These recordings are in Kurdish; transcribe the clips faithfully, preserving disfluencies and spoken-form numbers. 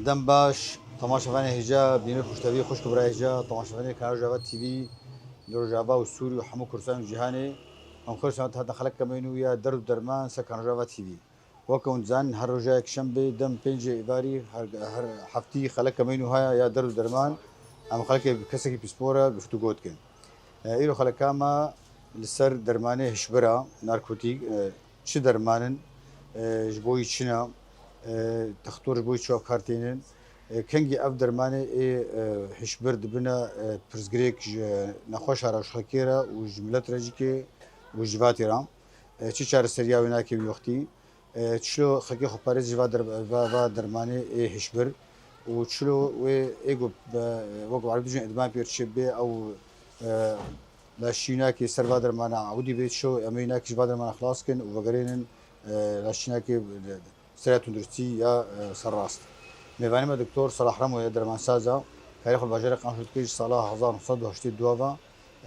Dem baş, temaşevanê hêja, bînî xweştevî, xwişk û birayê hêja, temaşevanê Kanal Rojava T V, li Rojava û Sûrî û hemû Kurdistan û cîhanê. Em xweş hatin xelekeke me nû ya derd û derman ser Kanal Rojava T V. Weke hûn dizanin, her roja yekşembê dem pêncê êvarî, her, her heftî xelekeke me nû haya ya derd û derman. Em xelekê bi kesekî pîspor e, guftûgo dikin. E, îro xeleka me li ser dermanê hişbira, narkotîk, e, çi derman in, e, ji bo wî çi ne, e, textor ji bo wî çi kar tênin, e, kengî ev dermanê ê, e, hişbir dibine, e, pirsgirêk ji nexweşa re, ji xelkê re û ji milet re jî ke û ji civatê re, e, çi çareseriya wê nake wî wextî. E, çilo xelkê xweparêz ji va der-, va, va dermanê ê hişbir û çilo wê ê ku be, wek warê dijin îdman pêr çê bê ew, e, laşînakê ser va dermana ewdî bê, çilo em ê nakî ji va dermana xilas kin û vegerênin, e, laşînakê, e, serê tunduristî ya, e, serrast. Mêvanê me Doktor Salah Remo ye, dermansaza, karê xwe li bajarê Qamşlo dike ji sala hezar neh sed û heştê û du ve,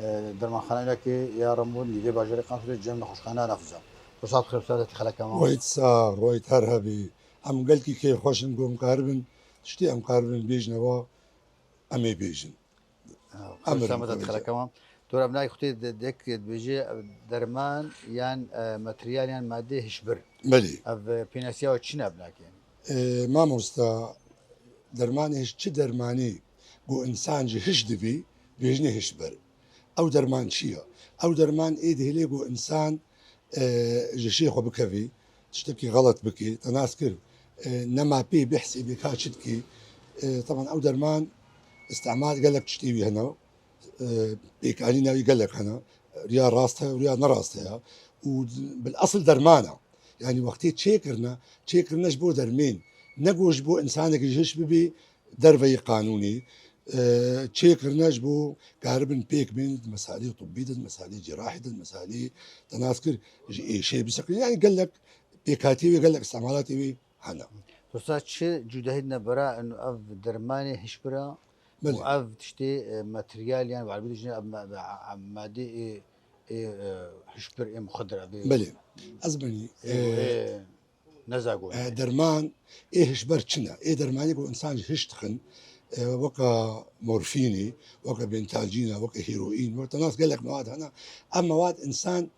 e, dermanxana Înakê ya Remo nîvê bajarê Qamşlo de cem nexweşxaneya Nafiza. Xweşhat xêr, xweşhat xeleka me. Wayt sax, wayt her hebî. Em gelkî kêfxweş in ku em karibin, tiştê em karibin bêjine wa, em ê bêjin. Ha, Emir xweş hemû xeleka me. Doktor, ev nayê xwedê de, dek dibêje derman yan, e, materyal yan madê hişbir. Belê. Ev, e, pênasiya we çi ne ev nayê? E, mamosta, dermanê hiş, çi dermanî ku însan ji hiş dibî, dibêjinê hişbir. Ew derman çi ye? Ew derman ê dihêlê ku însan, e, ji şê xwe bikevî, tiştekî xelet bikî, te nas kir, e, nema pê bihsê bê ka çi dikî. E, teban ew derman îstemal gelek tiştê wî hene, e, pêkanîna wî gelek hene. Riya rast heye, riya nerast heye. Û bil esil derman e. Yanî wextê çêkirine, çêkirine ji bo dermên, ne ku ji bo însanekî ji hiş bibî, derveyî qanûnî, e, çêkirine ji bo karibin pêk bên, di mesalê tibbî de, di mesalê cerahî de, di mesalê te nas kir ji êşê biseqin. Yanî gelek pêkhatiyê wê, gelek îstemalatê wê hene. Dosta çi cudahî ne bera ev dermanê hişbira û Belê. ev tiştê, e, materyal yan warbî dijine ev ma-, ma-, madê ê, ê, e, hişbir ê muxedir ev ê Belê. Ez benî, ê, e, ê, Nezagonê. E, derman ê hişber çi ne? Ê dermanê ku însan ji hiş dixin, e, weke morfînî, weke bentalcîna, weke heroîn, weke te nas gelek mewad hene. Ev mewad însan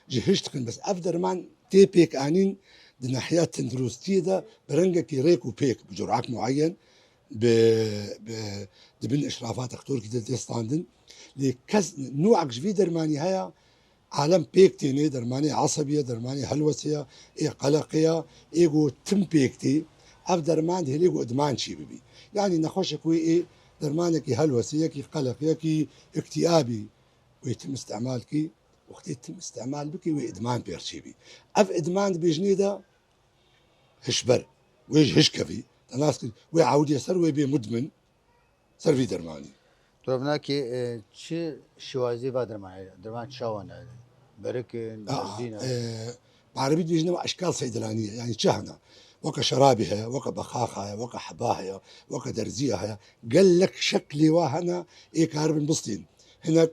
ji hiş dixin, bes ev derman tê pêk anîn di nehiya tenduristiyê de bi rengekî rêk û pêk, bi cur'ek muayyen, bi, bi, di bin işrafa doktorkî de tê standin. Lê kes, nûek ji vî dermanî heye, Alem pêk tênê, dermanê esebî ye, dermanê helwesê ye, ê qeleqê ye, ê ku tim pêk tê, ev derman dihêlê ku idman çê bibî. Yanî nexweşek wê ê dermanekî helwesê, yekî qeleq, yekî îktîabî, wê tim îstemal kî, wextê tim îstemal bikî, wê idman pêr çê bî. Ev idman dibêjinê de hişber, wê ji hiş kevî, te nas kir, wê ewdê ser, wê bê mudmin, ser vî dermanî. Tu ev nakê, e, çi şiwazî va dermanê? Derman çawa ne? Berik in, Aa, derzîn e? E, bi erebî dibêjin eşkal seydelanî ye. Yanî çi hene? Weke şerabê heye, weke bexaxa heye, weke heba heye, weke derziya heye. Gelek şeklê wa hene, ê karibin bistîn. Hinek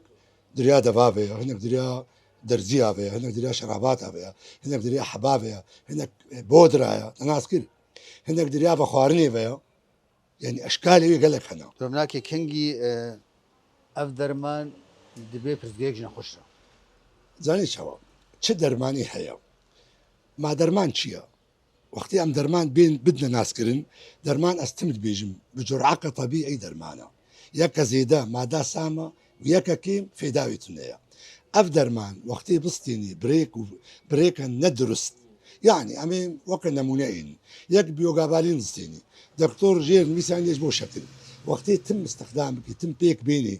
diriya deva ve ye, hinek diriya derziya ve ye, hinek diriya şerabata ve ye, hinek diriya heba ve ye, hinek, e, bodra ye, te nas kir. Hinek diriya vexwarinê ve ye. Yanî eşkalê wê gelek hene. Revnakê kengî, e, ev derman dibe pirsgirêk ji nexweş re. Zanî çawa? Çi dermanî heye? Ma derman çi ye? Wextê em derman bên bidine naskirin, derman ez tim dibêjim, bi cur'eke tebîî derman e. Yeke zêde mada sam e, û yeke kêm fêda wê tune ye. Ev derman wextê bistênî bi rêk û bi rêke nedurist, yanî em ê weke nemûne ênin. Yek biyogabalîn distênî. Doktor jêr nivîsaniye ji bo şekil. Wextê tim îstixdam bikî, tim pêk bênî,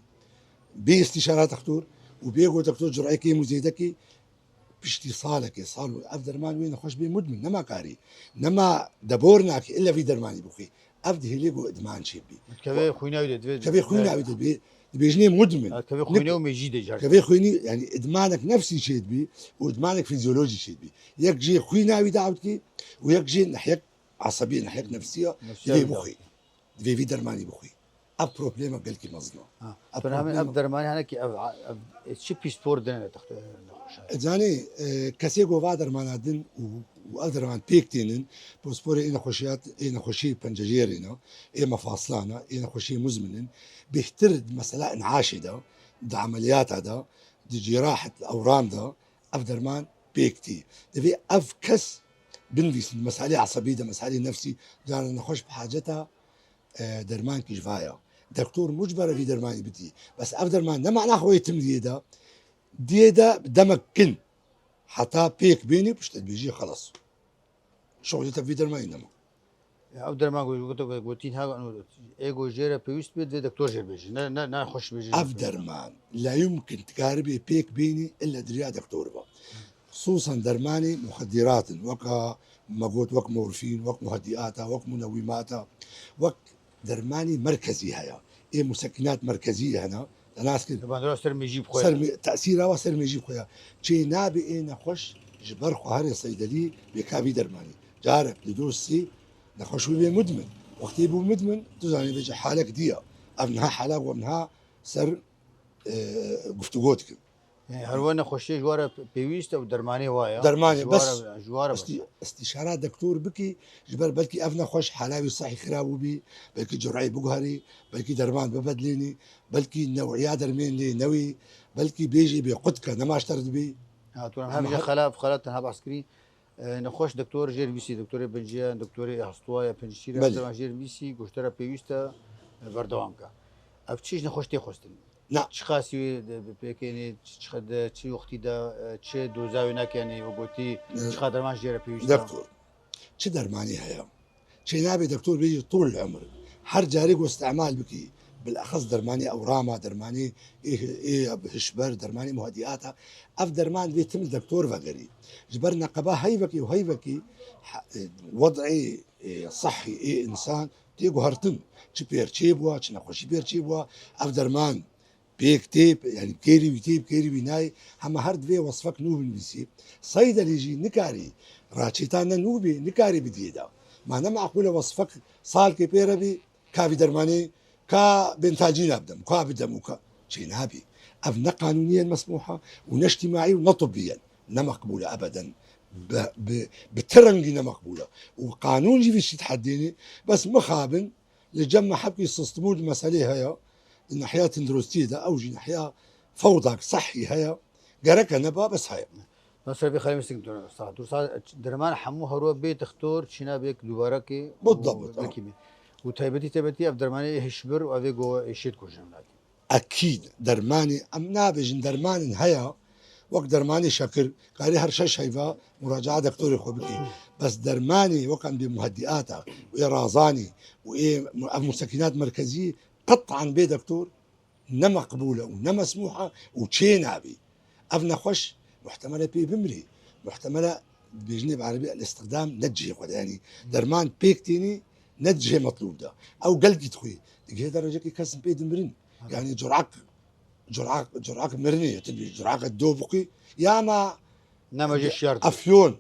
bê îstîşara doktor û bê go doktor cur'ê kêm û zêde kî, piştî salekê, sal û ev derman wê nexweş bê mudmin, nema karî. Nema debor nakê, ille vî dermanî bixwî. Ev dihêlê ku idman çêbî. Kevê xwîna wî de divê Kevê xwîna wî de bê, dibêjinê mudmin. Ha, kevê xwîna û mêjî de car. Kevê xwînî, yanî idmanek nefsî çêdibî û idmanek fizyolojî çêdibî. Yek jê xwîna wî de ewt kî û yek jê nehiyek esebî, nehiyek nefsî ya Nefsî ya divê wî de. bixwî. Divê vî dermanî bixwî. Ev problema gelkî mezin e. Ha. Ev Ev problema ev dermanî hene ki ev, ev, e, çi pîspor dine ne texte nexweşa. E, zanî, e, kesê ku va dermana din û û ev derman pêk tênin, posporê ê nexweşiyat, ê nexweşî pencejêrê ne, ê mefaslan e, ê nexweşî muzmin in, bêhtir di mesela în'aşê de, di emeliyata de, di cîrahet, di ewran de ev derman pêk tê. Divê ev kes binivîsin, di meselê esebî de, meselê nefsî, cara nexweş bi haceta, e, dermankî ji va ye. Doktor mucber e vî dermanî bidî. Bes ev derman ne mana xwe yê tim diyê de, diyê de demek kin. Heta pêk bênî, pişt dibêjî xelas. Şoxlê te vî dermanî nema. Ya, ev derman got-, got-, got-, gotîn ha, ê ku jê re pêwîst bê, divê doktor jê bêje. Ne, ne, ne xweş bêje. Ev derman la yumkin dikaribê pêk bênî illa di riya doktor be. Xisûsan dermanê muxedîrat in, weka me got, wek morfîn, wek muhedîata, wek munewîmata, wek dermanî merkezî heye. Ê musekînat merkezî hene, te nas kir. Li bandora ser mêjî bi xwe ser ye. Mê-, tesîra wa ser mêjî bi xwe ye. Çê nabê ê nexweş ji ber xwe herê seydelî bê ka vî dermanî. Carek li dosî nexweş wî bê mudmin. Wextê bû mudmin, tu zanî bêje halek diya. Ev niha halek we niha ser, e, guftûgo dikin. Yanî her we nexweşiyê ji we re pêwîst e û dermanê wa ye. Dermanê, ji we bes re, ji we re bes. Istî-, istîşara doktor bikî, ji ber belkî ev nexweş hala wî sehî xirab bûbî, belkî cureyê biguherî, belkî derman bibedlênî, belkî new'iya dermên lê newî, belkî bêjî bê qutke, nema ji ter dibî. Ha, tu Ama her her xela, xela tenha behs kirî. E, nexweş doktor jêr bîsî, doktorê binciya, doktorê hastwa ya pencî re, Belê. Ev jêr bîsî, goştera pêwîst e, e, berdewam ke. Ev çi ji nexweş tê xwestin? Na. Çi qasî wê de bi pêkênî, çi, çi xede, çi wextî de, e, çi doza wê nakenî, we gotî, E, çi xaderman jê re pêwîst e? Doktor, çi dermanî heye? Çênabê doktor bêjî tûl emr. Her carê ku îstemal bikî, bilexes dermanê ewrama, dermanê ê, ê hişber, dermanê muhedîata, ev derman divê tim li doktor vegerî. Ji ber neqeba heyvekî û heyvekî, he-, e, wed'ê, e, sehî ê însan tê guhertin. Çi pêr çê bûwa, çi nexweşî pêr çê bûwa, ev derman pêk tê, yanî kêrî wî tê, kêrî wî nayê, hema her divê wesfek nû binivîsî. Seydelî jî nikarî, raçêta ne nû bê, nikarî bidiyê de. Ma ne meqûl e wesfek salkê pê re bê, ka vî dermanê, ka bentacîna bidem, ka bidem û ka çê nabê. Ev ne qanûnî yên mesmûha û ne îctîmaî û ne tibbî yên. Ne meqbûl e ebeden. Bi, bi, bi ti rengî ne meqbûl e. Û qanûn jî vî şî dihedênê, bes mixabin, Li cem me hebkî sistemû di meselê heye, di nehiya tenduristiyê de, ew jî nehiya fewdak sehî heye, gereke neba, bes heye. Mesela bir xalim istik dur sa, dur sa derman hemû her we bê doktor çîna bêk dubare ke. Bidabit, ha. Û taybetî, taybetî ev dermanê hişbir û evê go êşêt kujin lakî. Ekîd dermanê, em nabêjin dermanên heye, wek dermanê şekir, karî her şeş heyva muraca'a doktorê xwe bike. Bes dermanê wek em bê muheddiata û ê razanî û ê mu-, ev musekînat merkezî qet'an bê doktor ne meqbûl e û ne mesmûh e û çê nabî. Ev nexweş muhtemel e pê bimrî. Muhtemel e dibêjinê bi erebî el-îstixdam ne cihê xwe de. Yanî derman pêk tînî ne cihê metlûb de. Ew gelkî dixwî. Digihê derecekî kesin pê dimirin. Yanî curak, curak, curak mirinê ye. Tu dibêjî curak do biqî. Ya ma Nema jê şiyar dibî. Efyon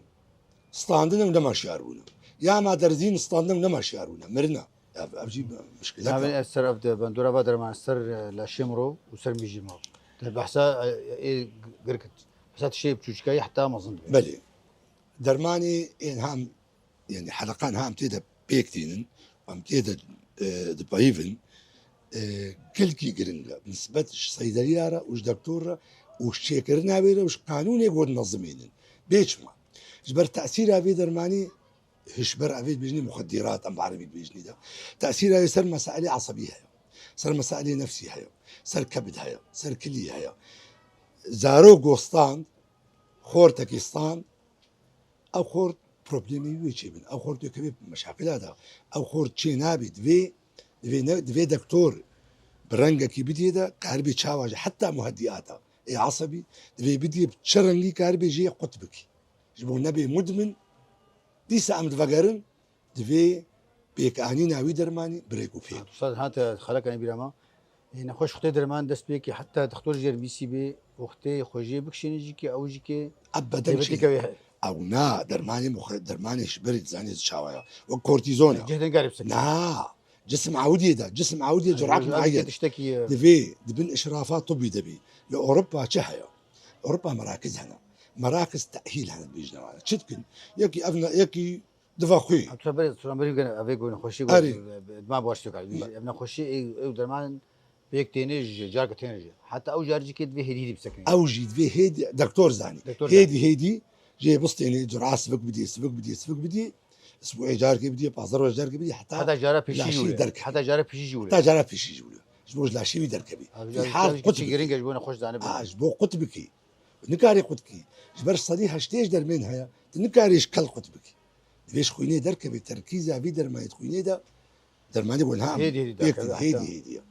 standin û nema şiyar bûne. Ya ma derzîn standin û nema şiyar bûne. Mirine. Ev, ev jî mişkile Navê ka. ez ser ev de bandora va derman ser, e, laşê mirov û ser mijî mirov. De behsa, e, ê girkit. Behsa tiştê biçûçikayî heta mezin dibe. Belê. Dermanê ên ham, yanî heleqan ham tê de pêk tînin, em tê de, e, dipeyivin, e, gelkî giring e. Bi nisbet ji seydeliya re û ji doktor re û ji çêkirina wê re û ji qanûnê ku dinezimînin. Bê çima? Ji ber tesîra vê dermanî hişber evê dibêjinê muxeddirat, em bi erebî dibêjinê de. Tesîra wê ser mesailê esebî heye. Ser mesailê nefsî heye. Ser kebid heye. Ser kilî heye. Zarok go stand, xortekî stand, ew xort problemê wî wê çêbin. Ew xort wê kevê meşakila de. Ew xort çê nabî. Divê, divê ne, divê doktor bi rengekî bidiyê de, karibê çawa jî, heta muheddiata ê esebî, divê bidiyê bi çi rengî karibê jê qut bikî. Ji bo nebê mudmin, dîsa em divegerin, divê pêkanîna wî dermanî bi rêk û pêk. Ustad, hate xelekanê bîra me. Ê, nexweş xutê derman dest pê kê, heta dixtor jêr bîsî bê, wextê xwe jê bikişêne jî kê, ew jî kê Ebeden taybetî çêne. kewê heye. Ew na, dermanê muxe-, dermanê ji berê dizanê çawa ya. Wek kortîzon e. Cihê din garê bisekine. Na, cisim awidiyê de, cisim awidiyê Ay, curak ay, ay, muayyen. tiştekî, e, Divê, di bin işrafa tibbî de bî. Li Ewropa çi heye? Ewropa merakiz hene. merakiz tehîl hene dibêjine wana. Çi dikin? Yekî ev ne, yekî diva xwî. Em tu berê, tu berê gene, evê gonê xweşî Erê. gon, ma baş diyor. Ev nexweşî, ew, ew derman pêk têne ji, carke têne ji. Heta ew car jî kê divê hêdî hêdî bisekinî. Ew jî divê hêdî, doktor zanî. Doktor Hêdî zanî. hêdî jê bistênê, cura sivik bidî, sivik bidî, sivik bidî. Sibûê carkê bidî, pazdeh roj carkê bidî, heta Heta cara pêşî laşî jî wile. derke. Heta cara pêşî jî wile. Heta cara pêşî jî wile. Ji bo ji laşê wî derkebî. Abi, Fi cara hal pêşî qut bikî. giring e ji bo nexweş zanî. A, ji bo qut bikî. Nikarî qut kî. Ji ber sedî heştê ji dermên heye. Tu nikarî ji kel qut bikî. Divê ji xwînê derkevê, terkîza vî dermanê di xwînê de, dermanê gon ha Hêdî hêdî pêk derkeve, hêdî heta. hêdî ye.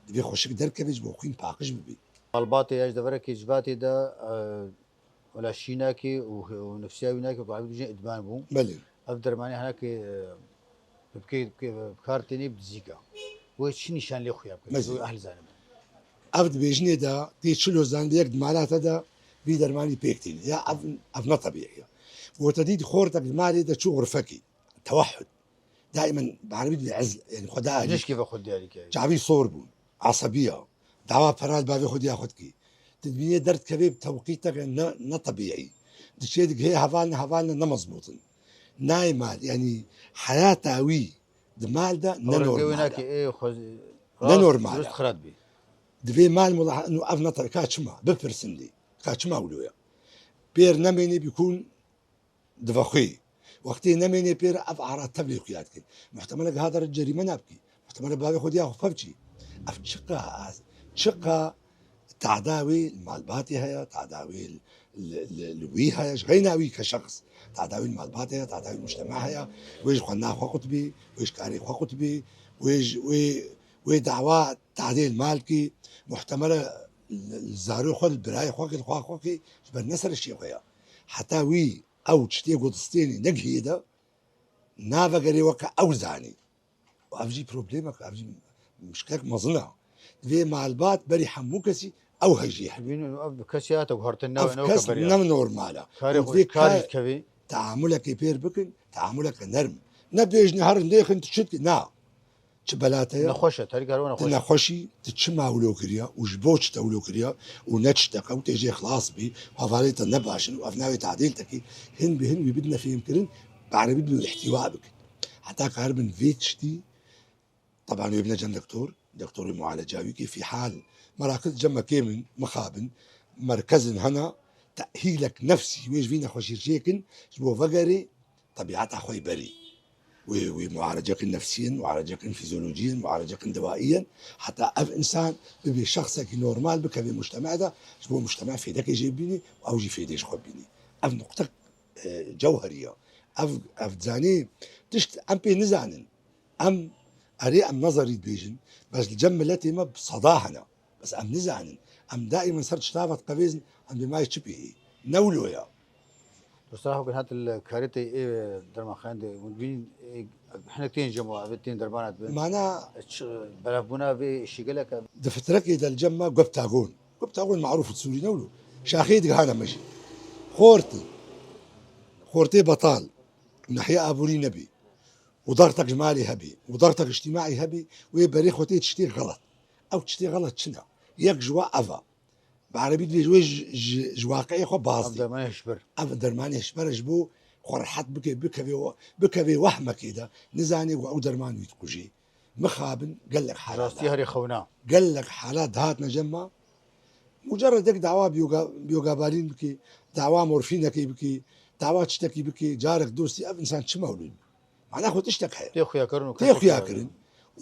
Divê xweşik derkevê ji bo xwîn paqij bibî. Malbatê ya ji deverekê civatê de, e, wela şî nake û, û nefsiya wî nake ku evî dijin îdman bû. Belê. Ev dermanê henekê, e, bi bikê, bi kar tênê bi dizîka. Wê çi nîşan lê xuya bike? Mezin. Wê ehl zanibin. Ev di bêjinê de tê çilo zan di yek di malata de vî dermanî pêk tîne. Ya ev, ev ne tebîî ye. Gote dî xortek di malê de çû xurfekî. Tewehhud. Daimen bi erebî dibê ez, yani xwe da Nişkê ve xwe diyarî kevî. Çavî sor bûn. Esebiya. Dawa pera li bavê xwe diya xwe dikî. Tu dibînê derdkevê bi tewqîteke ne, ne tebîî. Diçê digihê hevalne, hevalne ne mezbûtin. Nayê mal, yani heyata wî di mal de ne Ew rengê wê normal e. nake, ê xwe Ne rast, normal dürüst e. xirab bî. Divê mal mulaha, inu ev ne tabii, ka çima? Bipirsin lê. Ka çima wilo ya? Pêr nemênê bikûn divexwê. Wextê nemênê pêr ev ara tevlê xuya dikin. Muhtemele giha dere cerîme nabikî. Muhtemele bavê xwe diya xwe pev çî. Ev çiqa az, çiqa Tada wê li malbatê heye, tada wê li, li, li, li wî heye, ji xeyna wî ke şexs. Tada wê li malbatê heye, tada wê li mujtema heye. Wê ji xwendina xwe qut bê, wê ji karê xwe qut bê, wê ji, wê, wê dawa tadê li mal kê, muhtemele li, li zarê xwe, li birayê xwe kê, li xwe xwe kê, ji ber ne seriştê xwe ye. Heta wî ew tiştê ku distênê negihê de, navegerê weke ew zanî. Ev jî problemek, ev jî mişkek mezin e. Divê malbat berî hemû kesî ew hejî hebe. Bînin ev kesî hate guhertin Ev ne kes weke beriya. ne normal e. Karê Û xwe, divê karê ka-, kevî. teamulekê pêr bikin, teamuleke nerm. Ne bêjin herin lêxin tu çi dikî, na. Çi belate ye? Nexweş e, terî kar wê Tu nexweş e. nexweşî, tu çima wilo kiriya û ji bo çi te wilo kiriya û ne tişteke û tê jê xilas bî, hevalê te ne baş in û ev navê tadîl te kî hin bi hin wî bidine fêhmkirin, bi erebî bidin îhtîwa bikin. Heta karibin vê tiştî, teban wê bine cem doktor, doktorê mualeca wî kê fîhal, merakiz cem me kêm in, mixabin, merkezin hena, tehîlek nefsî wê ji vî nexweşî çêkin, ji bo vegerê, tebîata xwe yê berî. Wê, wê muarecekin nefsî in, muarecekin fîzyolojî in, muarecekin dewayî in. Heta ev însan bibê şexsekî normal, bikevê mujtema de, ji bo mujtema fêdekê jê bibînî û ew jî fêdê ji xwe bibînî. Ev nuqte, e, cewherî ye. Ev, ev zanî tişt em pê nizanin. Em, erê, em nezerî dibêjin, bes li cem miletê me bi seda hene. Bes em nizanin. Em daîmen ser çitava diqevêzin, em bê mayê çi pê yê? Ne wilo ya. Dostlar, hûn hat li karêtê ê dermanxanê de hûn bînin, ê, hinek tên cem û evê tên dermana dibin. Mana Çi, berevbûna vê şîgeleke. Di fitrekê de li cem me guptagon. Guptagon marûf di Sûrî ne wilo. Şaxê digihane me jî. Xort in. Xortê betal. Nehiye aborî nebî. û dextek ji malê hebî û dextek îctîmaî hebî, wê berê xwe tê tiştê xelet. Ew tiştê xelet çi ne? Yek ji we ev e. Bi erebî dibêje wê ji, ji, ji waqiê xwe baz Ev dê. dermanê hişbir. Ev dermanê hişbir e ji bo xwe rehet bike, bikevê we-, bikevê wehmekê de, nizanê ku ew derman wî dikujê. Mixabin gelek halat Rastî dihat. herê xewna. Gelek halat dihatine cem me. Muceredek dawa biyoga-, biyogabalîn bike, dawa morfînekê bike, dawa tiştekî bike, carek dostî ev însan çima wilo? Mana xwe tiştek heye. Tê xuyakirin û Tê kesek xuyakirin.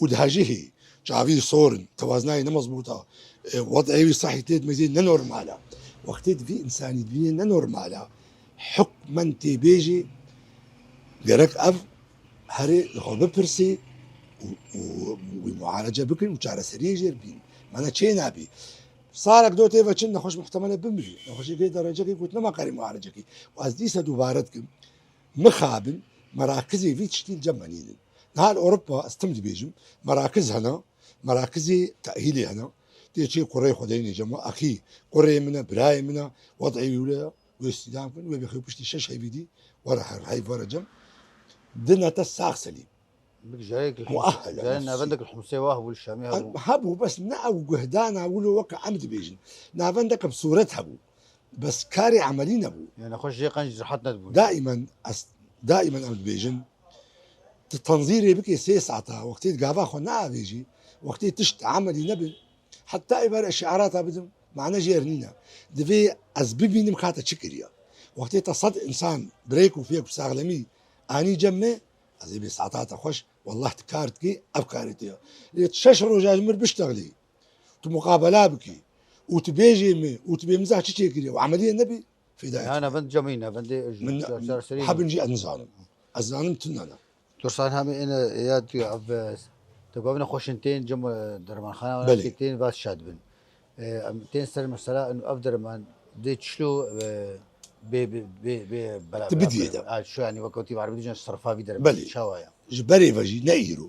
Û di hejî hê çavî sor in, tewazinayê ne mezbût e, e, wed'ê wî sehî tê dimezê ne normal e. Wextê di vî însanî dibînê ne normal e, hukmen tê bêjê gerek ev herê li xwe bipirsê û, û wî muarece bikin û çareseriyê jê bîn. Mana çê nabî. Salek do tê ve çin nexweş muhtemele bimirî. Nexweşê vê derecekê ku nema karê muarecekî. Û ez dîsa dubare dikim. Mixabin, merakizê vî tiştî li cem me nînin. Niha li Ewropa, ez tim dibêjim, merakiz hene, merakizê tehîlê hene. Tê çê kurê xwe deyînê cem we, axî kurê min e, birayê min e, wed'ê wî wile ye, wê îstîdam kin, wê bêxê piştî şeş heyvî dî, were her heyv were cem. Dine te sax selîm. Bik jarek li Muahhel Hums-, jarek nefsî. navendek li Humsê wa hebû, li Şamê Em hebû. hebû, bes ne ew guhdana wilo weke em dibêjin. Navendeke bi sûret hebû. Bes karê emelî nebû. Yani nexweş jê qenc rehet nedibû. Daimen ez, daimen em dibêjin, tu tenzîrê bikê sê saeta, wextê gava xwe neavêjî, wextê tişt emelî nebin, heta ê ber eşarata bidim, mane jê re nîne. Divê ez bibînim ka te çi kiriye. Wextê te sed insan birêk û fêk û saxlemî anî cem me, ez ê bê saeta te xweş, wallah tu kar dikî, ev karê te ye. Lê tu şeş roja ji mir biştexlî, tu muqabela bikî û tu bêjê min û tu bê min zeh çi çêkiriye û emeliye nebî, fêdayê Ya tune. Nevend cemî, nevendê ji Min çar serî hebin jî ez nizanim. Ez zanim tune ne. Dursan hemî êne ya tu ev, e, tu gavine xweşin tên cem, e, dermanxana Belê. Ki tên vat şad bin. E, em tên ser mesela eno ev derman dê çilo, e, bê, bê, bê, bê bela, Tu bidiyê bela, de. Ha, şu yani wek wekî erbî diyecin sirfa vî derman Belê. Çawa ya. Ji berê ve jî ne îro.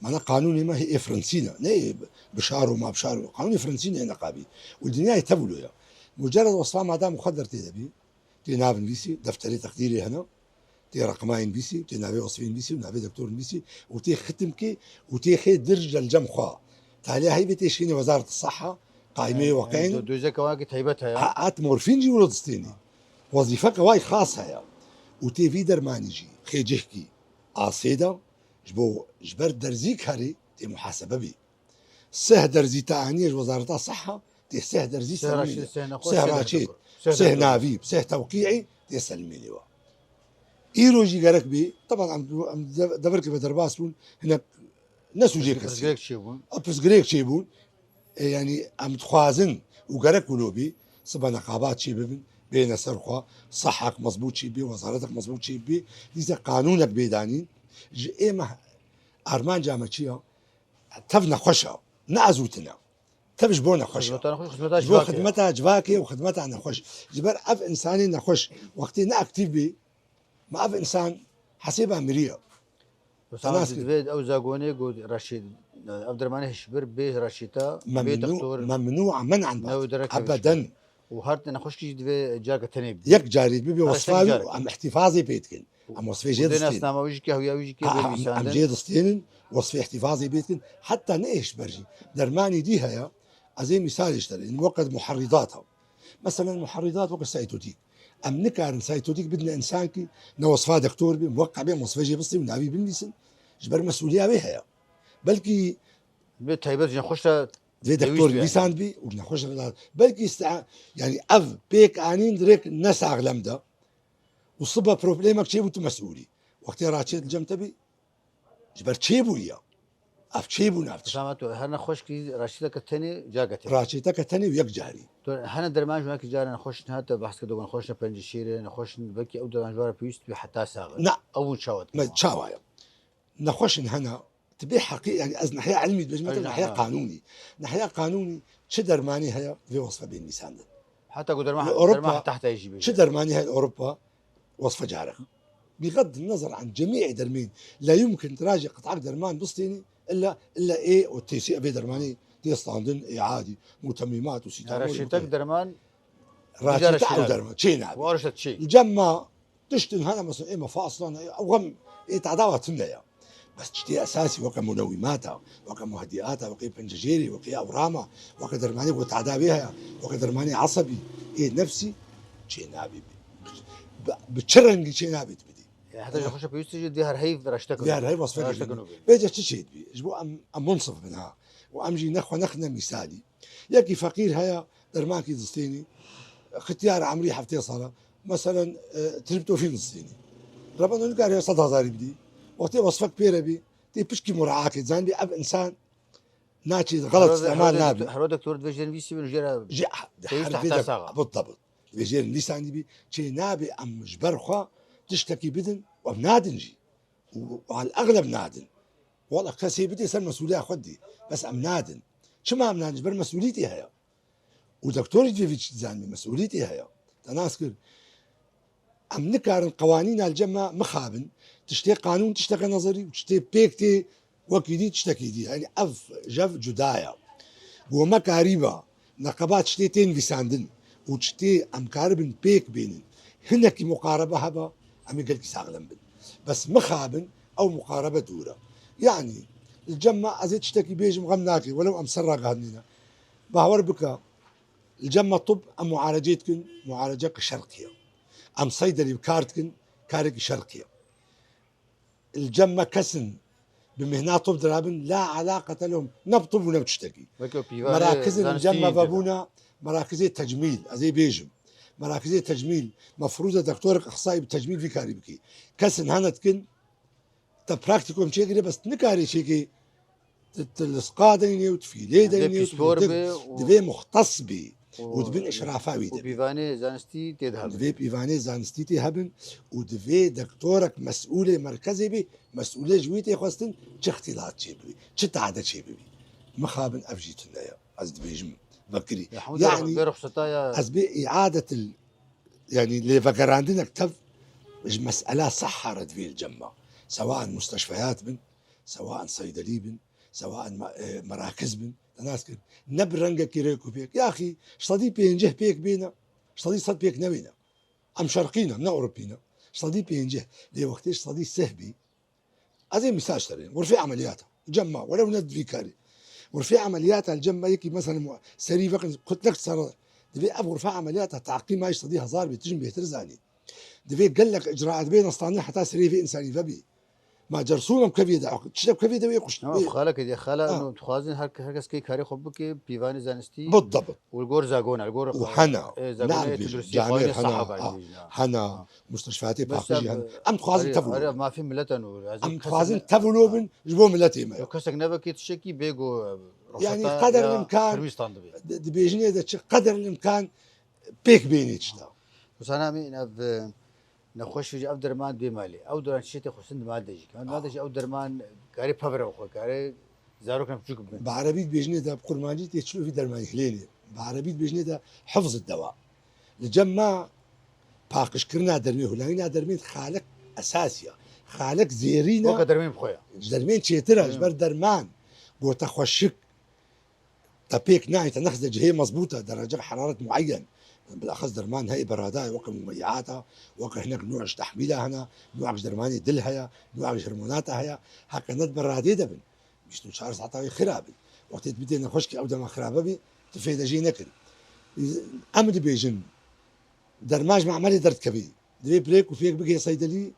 Mana qanûnê me hê ê Fransî ne. Ne ê bi şar û ma bi şar û. Qanûnê Fransî ne neqabî. Û dinyayê tevlo ya. Mucerred wesfa madam xwe dertê de bî. Tê nav nivîsî, defterê teqdîrê hene. Tê reqmayê nivîsî, tê navê wesfê nivîsî û navê doktor nivîsî û tê xitim kê û tê xê dirj del cem xwe. Taliya heyvê tê şînê Wezaret Seha, qaymeyê weqeyên. Do-, dozeke wayekî taybet heye. Ha, at morfîn jî wilo distênî. Wezîfeke way xas heye. Û tê vî dermanî jî xê cihkî asê de, ji bo, ji ber derzî karê tê muhasebe bî. Seh derzî te aniye ji Wezareta Seha, tê seh derzî Seh selmîne. Raşîd, seh nexweş, Seh seh raçêt, doktor. Seh seh doktor. Navî, seh tewqîî tê selmînê we. Îro jî gerek bî, teban em, em de-, deverkê ve derbas bûn, hinek ne sûcê kesî. Pirsgirêk çêbûn. A pirsgirêk çêbûn. E, yani em dixwazin û gerek wilo bî, sibe neqabat çê bibin, bêne ser xwe, sehek mezbût çê bî, wezaretek mezbût çê bî, dîse qanûnek bê danîn. Ji ê me armanca me çi ya? Tev nexweş e, ne ez û tine. Tev ji bo nexweş e. Xizmeta nexweş, xizmeta Ji bo civakê ye. Xidmeta civakê û xidmeta nexweş. Ji ber ev insanê nexweş wextê ne aktîf bî, ma ev insan hesêba miriye. Wisa Tenas kir. Divê ew zagonê got reşî, ev dermanê hişbir bê reşîta, bê Memnû, doktor, memnû a men'an ne bat. Derek Ebeden. Û her nexweşkî jî divê careke tenê bidî. Yek carî bibe Her wesfa wî, carek. Em ihtifazê pê dikin. Em wesfê jê Û dê distînin. Nasnama wî jî ki, hewiya wî jî ki Ha, bê em, em nivîsandin. Jê distînin, wesfê ihtifazê pê dikin. Heta ne hişber jî. Dermanî dî heye, ez ê mîsalê ji te re. Weqet muherrîdat e. Meselen muherrîdat weke saytotîk. Em nikarin saytotîk bidine însankî ne wesfa doktor bê, muweqqa bê, em wesfê jê bistînin û navî binivîsin. Ji ber mesûliya wê heye. Belkî Bê taybet ji nexweş re Divê pêwîst doktor be yani. Nivîsandbî û nexweş re da-, belkî sta-, yani ev pêk anîn dirêk ne saxlem de û sibe problemek çêbû tu mesûlî. Wextê raçêt li cem te bî, ji ber çêbûyî ya. Ev çêbû nav tişt. Zama tu her nexweşkî raçîteke tenê, careke tenê. Raçîteke tenê û yek carî. Tu hene derman ji wekî cara nexweş ne, te behs kir, dogan nexweş ne, pencî şêrê nexweş ne, belkî ew derman ji wara pêwîst bî heta sax. Na. Ew çawa Me dikeve? Çawa ya? Nexweşin hene, tu bê heqî, yani ez nehiya ilmî dibêjim, Ay, te nehiya neha. Qanûnî. Nehiya qanûnî çi dermanî heye, vê wesfe bên nivîsandin. Heta ku derman, Li Ewropa, derman heta heta jî bêje. Çi dermanî heye li Ewropa, wesfe carek. Bixed nezer an cemî dermên, la yumkin tu rajê qit'ek derman bistênî, illa, illa ê û tesî evê dermanî tê standin, ê adî, mutemîmat û sîtamol û Reçetek te- derman, Raçeta ew derman, çê nabe. Warişet çê. Li cem ma, Tiştin hene, mesela, ê mefaslan, ew xem ê tedawa tune ya. Bes tiştê esasî weke munewîmata, weke muhedîata, weke pencejêrê, weke ewrama, weke dermanê ku tedawê heye, weke dermanê esebî, ê nefsî, çê nabî bi, bi, bi çi rengî çê nabî tu bidî? Ya, heta ji xweşe pêwîst jî dê her heyv raşte kino. Dê her heyv wasfekê Raşte bidî. Kino bê. Bêje çi çê dibî? Ji bo em, em munsif bin ha. Û em jî nexwe nexine mîsalî. Yekî feqîr heye, dermankî distênî, xitiyar emrî heftê sala, meselen, e, triptofîn distênî. Reba nikare sed hezarî bidî. Wextê wesfek pê re bî, tê pişkî muraakê, zanî ev insan naçê xelet Hero-, istemal hero-, nabî. Hero doktor divê jê nivîsî bin jê re Jê, pêwîst her vê heta de, saxa. Bit, bit. Divê jê nivîsandî bî, çê nabê em ji ber xwe tiştekî bidin, û em nadin jî. Û al egleb nadin. Wala kesê bidê ser mesûliya xwe dî. Bes em nadin. Çima em nadin? Ji ber mesûlîtê heye. Û doktorî divê vî çi zanî, mesûlîtê heye. Te nas kir. Em nikarin qewanîna li cem me mixabin. Tiştê qanûn tişteke nezerî û tiştê pêk tê wekî dî tiştekî dî. Yani ev jev cuda ye. Ku me karîba neqeba tiştê tên vîsandin û tiştê em karibin pêk bênin. Hinekî muqarebe heba, em ê gelkî saxlem bin. Bes mixabin, ew muqarebe dûr e. Yani, li cem me ez ê tiştekî bêjim, xem nake, welew em ser ragihandine. Bawer bike, Li cem me tib em muarecê dikin, muareceke şerqî ye. Em seydelî bi kar dikin, karekî şerqî ye. Li cem me kes in bi mihna tib dirabin, la elaqete lehum, ne bi tib û ne bi tiştekî. Weke pîvanê Merakizin li cem me zanistî vebûne, merakizê tecmîl, ez ê bêjim. Merakizê tecmîl, mefrûz e doktorek exsayî bi tecmîl vî karî bikî. Kes in hene dikin, te praktîkum çêkirî, bes nikarî çêkî. Tu, tu lisqa deynê û tu fîlê Yani deynê û tu pispor dê-, be û divê muxtes bî û û di bin îşrafa wî û de bî. Pîvanê zanistî tê de hebin. Divê pîvanê zanistî tê hebin û divê doktorek mesûlê merkezê bî, mesûlê ji wî tê xwestin çi îxtîlat çêbibî, çi tade çêbibî. Mixabin ev jî tune ye. Ez dibêjim vekirî. Ya Hemû Yani bê ruxseta ya. Ez bê îadetil, yani lêvegerandinek tev ji mesela seha re divê li cem me. Sewaen musteşfeyat bin, sewaen seydelî bin, sewaen me-, e, merakiz bin. Te nas kir. Ne bi rengekî rêk û pêk. Yaxî, ji sedî pêncî pêk bêne, ji sedî sed pêk nebêne. Em şerqî ne, ne Ewropî ne. Ji sedî pêncî. Lê wextê ji sedî sih bî, ez ê mîsal ji te rênim. Xurfê emeliyata. Cem me, welew ne di vî karî. Xurfê emeliyata li cem me yekî mesela mu-, serî vekin, kutnek sere. Divê ev xurfê emeliyata taqîma ji sedî hezar bê, tu jin bêhtir zanî. Divê gelek icraat bê nestandin heta serê vê însanî vebî. Ma cersûm em kevî de, tiştek kevî de wê xuşt. Ama xalek diye, xala Ha. û dixwazin her, her kes kê karê xwe bike, pîvanê zanistî. Bidebit. Û li gor zagona, li gor Û hena, e, zagona ne e bêjin, tunduristî camêr xwayine hena, saha a, bêjin, ha. hena, Ha. musteşfeatê Bes paqijî ya, hena. Em dixwazin erê, tev erê, û mafî miletan û ez Em kesek dixwazin ne-, tev û ha. bin ji bo miletê me. Yo kesek nevekê tiştekî bê go, e, Yani ruhseta qeder ya imkan, Kirmistan dibe. di-, dibêjinê de çi qeder imkan pêk bênê tişta. Husana min ev, e, nexweş jî ev derman dê malê. Ew deran çiçê tê xwestin di mal de jî. Ew mal de jî ew derman karê pevre xwe, karê Zarokan piçûk bibin. Bi erebî dibêjinê de, bi kurmancî tê çilo vî dermanî hilênê. Bi erebî dibêjinê de hifz dewa. Li cem me paqijkirina dermê, hulayîna dermê xalek esasî ye. Xalek zêrîn e. Weke dermên bi xwe ye. Ji dermên çêtir e, ji Hmm. ber derman. Gote xweşik, te pêk nayê, te nexiste cihê mezbût e, derece heraret muayyen. Bilaxis derman heye berada ye, weke mumeyyiata, weke hinek nû ji tehmîla hene, nû ji dermanê dil heye, nû ji hormonata heye. Heke ne di beradê de bin. Bîst û çar saeta wê xirab in. Wextê tu bidê nexweşkî ew dema xirabe bî, tu fêde jê nekirî. Em dibêjin, derman ji memelê derdikevî. Divê bi rêk û pêk bigihê seydelî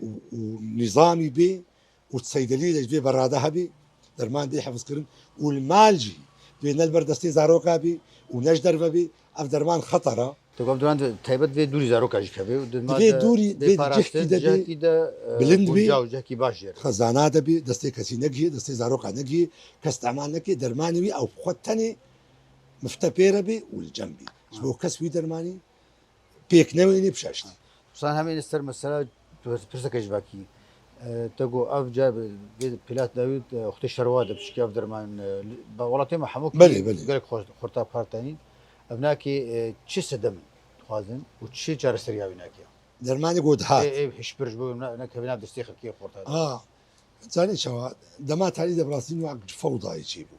û, û nîzamî bê û seydelî de ji vê berade hebî, derman bê hifzkirin û li mal jî divê ne li ber destê zaroka bî û ne ji derve bî. Ev derman xeter e. Tu gov duran taybet vê dûrî zaroka jî kevê û di mal Divê de dûrî bê vê di parastin, cihkî de bê, cihkî de, e, bilind bê. Guncaw, cihkî baş jê re. Xezana de bê, destê kesî negihê, destê zaroka negihê, kes temal neke, dermanê wî ew xwe tenê mifte pê re bê û li cem bê. Ji bo kes wî dermanî pêk newênê bişeşt. San hemî li ser mesela pirseke ji vekî. E, te got ev ca bi, bi pîlat dawî, e, xwedê şerwa de piçkî ev derman, e, li, ba welatê me hemû Belê, belê. gelek xwe-, xurta partanîn. Ev nakê, e, çi sedem in dixwazin û çi çareseriya wî nakê? Dermanê got hat. Ê, ê, hişbir ji bo ne, nekevî nav destê xelkê xurta de. Ha. Zanî çawa? Dema tarî de bi rastî nû fewdayê çêbû.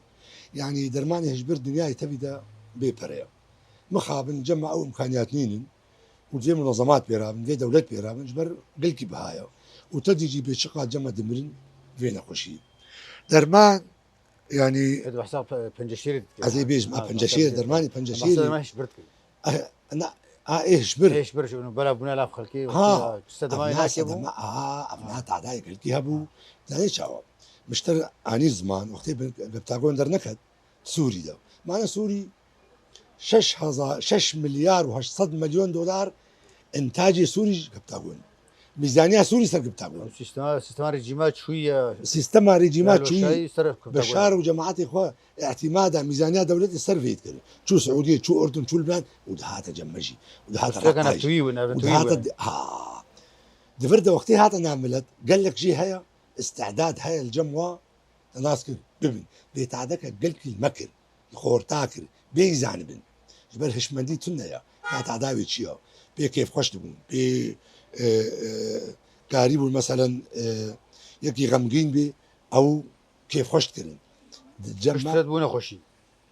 Yanî dermanê hişbir dinyayê tevî de bê pere ye. Mixabin cem me ew imkaniyat nînin û divê munezemat pê rabin, divê dewlet pê rabin, ji ber gelkî biha ye. Û tedrîcî bê çiqas cem me dimirin vê nexweşiyê. Derman, yanî Ê, tu behsa pe-, penceşêrê dikî. Ez ê bêjim, Ha, a, penceşêrê, penceşêrê. dermanê penceşêrê. Behsa dermanê hişbir dikî. Eh, na, a, ê hişbir. Ê hişbir ji bela bûna lav xelkê, Ha, wextê, tu sedema ev wê na nakê bû? sedema, a, ev na tadayê gelkî hebû. Zanî çawa? Mişter anî ziman, wextê bi, bi pentagon derneket, Sûrî de. Mane Sûrî şeş hezar, şeş milyar û heşt sed milyon dolar intacê Sûrî ji Giptagon. Mîzaniya Sûrî ser Giptagon. Sîstema, sîstema rejîma çûyî ye. Sîstema rejîma Lalo çûyî. Şahî ser Giptagon. Beşar û cemaetê xwe îtîmada mîzaniya dewletê ser vê dikirin. Çû Siûdiyê, çû Urdun, çû Libnan û dihate cem me jî. Û dihate Rûsya kana Reqayê. tûyî win, ev Û tûyî dihate win. di-, ha. Di vir de wextê hate nav milet, gelek jê heye, îstidad heye li cem wa, Te nas kir, bibin. Bê tadeke gelkî me kir, xorta kir, bê zanibin. Ji ber hişmendî tune ya. Ya tada wê çi ya? Bê kêfxweş dibûn. Bê, e, e, karî bûn, meselen, e, yekî xemgîn bî, ew kêfxweş dikirin. Di cem me Piştre dibûne xweşî.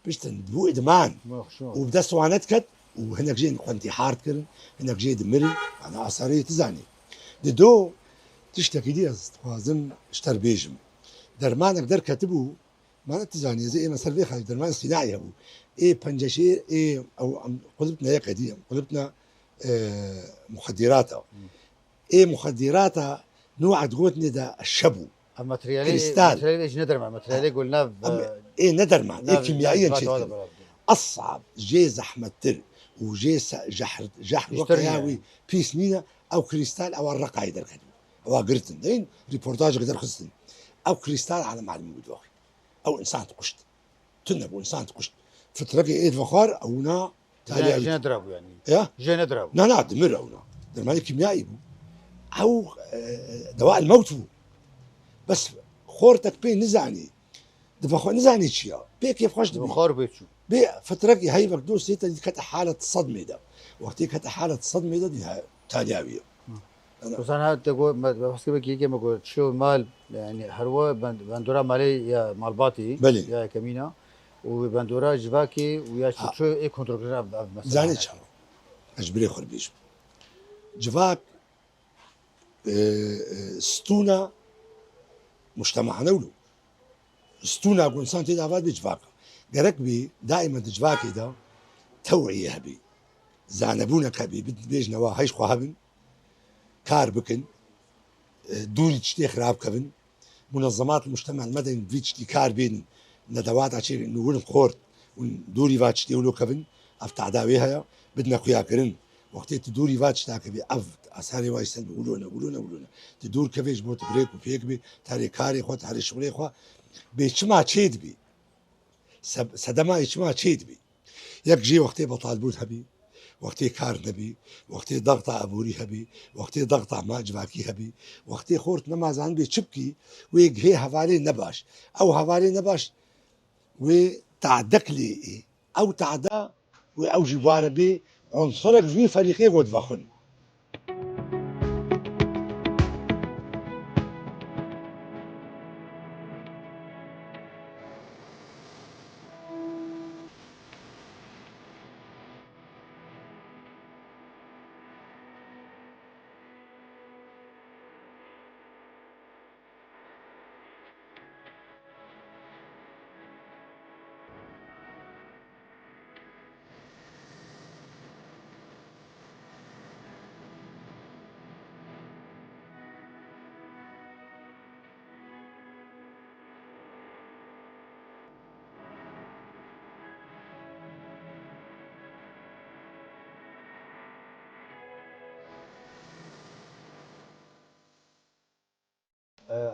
Piştin dibû îdman. Bû xweşî. Û bi dest wan nediket û hinek jê xwe întîhar dikirin, hinek jê dimirin. Ana asarê tu zanî. Di do tiştekî dî ez dixwazim ji te re bêjim. Dermanek derketibû, mane tu zanî, ez ê ême ser vê xalî dermanê sînaî hebû. Ê penceşêr, ê ew em qulibtine yê qedî, em qulibtine, e, muxeddirata. Ê muxeddirata nû ed gotinê de şebû. Ev materyalê, Krîstal. Materyalê ji ne derman, materyalê gul nav, Em, e, ê ne derman, ê nav, kîmyayî nav, çêdikin. Esab, jê zehmettir û jê se-, jehr, jehr Pîştir weke ya nîne. Wî pîs nîne, ew krîstal ewa Reqayê derketibû. Ewa girtin, deyîn, rîportajek derxistin. Ew krîstal alem alimî bû doxî. Ew însan dikuşt. Tune bû, însan dikuşt. Fitrekê ê dixwar, ewna Jê, taliya jê wî. Nedirabû yani. Ya? Jê nedirabû. Na, na, dimir ewna. Dermanê kîmyayî bû. Ew, e, dewa el mewt bû. Bes xortek pê nizanî. Dibe xwe nizanî çi ya. Pê kêfxweş dibî. Xor bê çû. Bê fitrekî heyvek dostê te dî kete halet sedmê de. Wextê kete halet sedmê de dî he, taliya wî ye. Hı. Ana. Wisa niha te got, me, me behs kir wekî yekê me got, çiyo mal, yani her we bend-, bendora malê ya malbatî, Belê. Ya yekemîna, û bendora civakê û ya çi Ha. Çi ê kontrolkirin ev, ev mesela. Zanî çawa? Ez ji birê xwe bêjim. Civak, e, e, stûna mujtema ne wilo. Stûna ku însan tê de ava dibe civak e. Gerek bî daîma di civakê de tewîye hebî. Zanebûnek hebî, bibêjin ewa hej xwe hebin, kar bikin, e, dûrî tiştê xirab kevin. Munezemat mujtema medeni vî tiştî kar bênin. Nedewata çêbin, nû win xort, win dûrî va tiştê wilo kevin, ev tehda wê heye, bidine xuyakirin. Wextê tu dûrî va tişta kevî, ev eserê wa îsen wilo ne, wilo ne, wilo ne. Tu dûr kevê ji bo tu birêk û pêk bî, terê karê xwe, terê şixulê xwe. Bê çima çê dibî? Se-, sedema yê çima çê dibî? Yek jê wextê betalbûn hebî, wextê kar nebî, wextê dexta aborî hebî, wextê dexta ma civakî hebî, wextê xort nema zanibê çi bikî, wê gihê hevalê nebaş. Ew hevalê nebaş, wê tadek lê ê. Ew tada wê ew jî ware bê unsurek ji wî ferîqê got vexwin.